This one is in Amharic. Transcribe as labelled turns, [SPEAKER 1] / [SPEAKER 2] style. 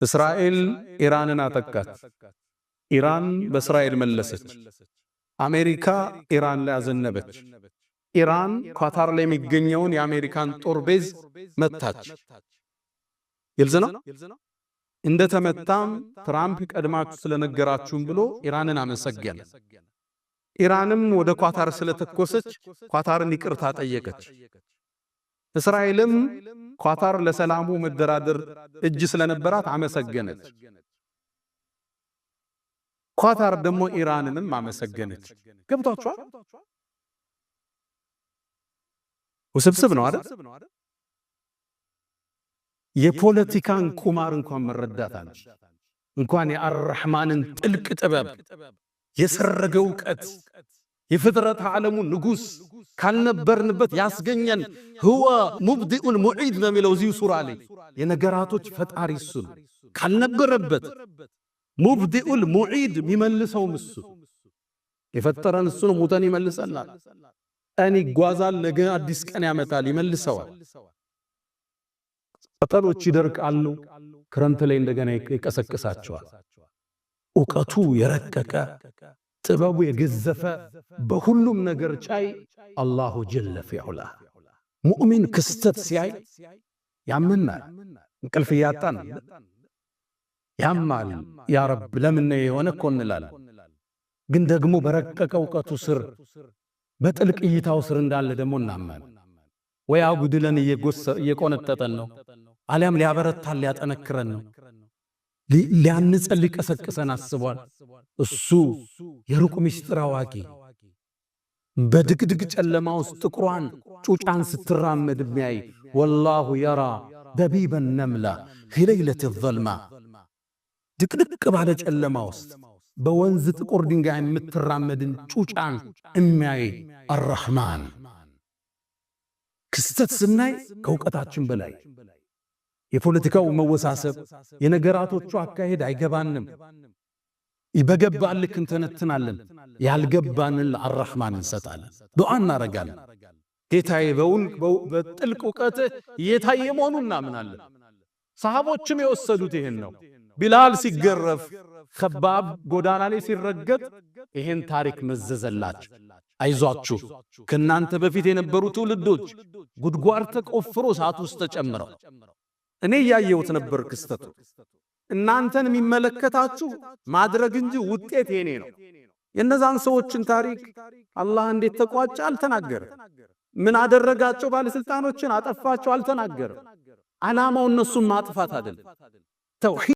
[SPEAKER 1] እስራኤል ኢራንን አጠቃች። ኢራን በእስራኤል መለሰች። አሜሪካ ኢራን ላይ አዘነበች። ኢራን ኳታር ላይ የሚገኘውን የአሜሪካን ጦር base መታች። ግልጽ ነው። እንደተመታም ትራምፕ ቀድማችሁ ስለነገራችሁም ብሎ ኢራንን አመሰገነ። ኢራንም ወደ ኳታር ስለተኮሰች ኳታርን ይቅርታ ጠየቀች። እስራኤልም ኳታር ለሰላሙ መደራደር እጅ ስለነበራት አመሰገነች። ኳታር ደግሞ ኢራንንም አመሰገነች። ገብቷችኋል? ውስብስብ ነው አይደል? የፖለቲካን ቁማር እንኳን መረዳት አለ፣ እንኳን የአርራህማንን ጥልቅ ጥበብ፣ የሰረገ እውቀት፣ የፍጥረት ዓለሙ ንጉሥ፣ ካልነበርንበት ያስገኘን፣ هو المبدئ المعيد ነው የሚለው እዚሁ ሱራ ላይ። የነገራቶች ፈጣሪ እሱ ነው። ካልነበረበት المبدئ المعيد፣ የሚመልሰውም እሱ፣ የፈጠረን እሱ ነው። ሙተን ይመልሰናል። ቀን ይጓዛል፣ ነገ አዲስ ቀን ያመጣል፣ ይመልሰዋል። ቅጠሎች ይደርቃሉ፣ ክረምት ላይ እንደገና ይቀሰቅሳቸዋል። እውቀቱ የረቀቀ፣ ጥበቡ የገዘፈ፣ በሁሉም ነገር ቻይ الله جل في علاه። ሙእሚን ክስተት ሲያይ ያምናል። እንቅልፍ እያጣን ያማል። يا رب ለምን የሆነ እኮ እንላለን። ግን ደግሞ በረቀቀ እውቀቱ ስር፣ በጥልቅ እይታው ስር እንዳለ ደግሞ እናመን። ወይ አጉድለን እየቆነጠጠን ነው፣ አሊያም ሊያበረታን ሊያጠነክረን ነው፣ ሊያንጸን ሊቀሰቅሰን አስቧል። እሱ የሩቅ ምስጢር አዋቂ፣ በድቅድቅ ጨለማ ውስጥ ጥቁሯን ጩጫን ስትራመድ የሚያይ፣ والله يرى دبيب النملة في ليلة الظلماء፣ ድቅድቅ ባለ ጨለማ ውስጥ በወንዝ ጥቁር ድንጋይ የምትራመድን ጩጫን የሚያይ አራህማን። ክስተት ስናይ ከእውቀታችን በላይ፣ የፖለቲካው መወሳሰብ፣ የነገራቶቹ አካሄድ አይገባንም። በገባን ልክ እንተነትናለን። ያልገባንን ለአራህማን እንሰጣለን፣ ዱዓ እናረጋለን። ጌታዬ በውል በጥልቅ እውቀትህ እየታየ መሆኑን እናምናለን። ሰሃቦችም የወሰዱት ይህን ነው። ቢላል ሲገረፍ፣ ከባብ ጎዳና ላይ ሲረገጥ ይህን ታሪክ መዘዘላቸው። አይዟችሁ፣ ከናንተ በፊት የነበሩ ትውልዶች ጉድጓድ ተቆፍሮ እሳት ውስጥ ተጨምረው እኔ እያየሁት ነበር ክስተቱ። እናንተን የሚመለከታችሁ ማድረግ እንጂ ውጤት የኔ ነው። የእነዛን ሰዎችን ታሪክ አላህ እንዴት ተቋጨ አልተናገረም። ምን አደረጋቸው? ባለስልጣኖችን አጠፋቸው አልተናገረም። ዓላማው እነሱን ማጥፋት አይደለም። ተውሂድ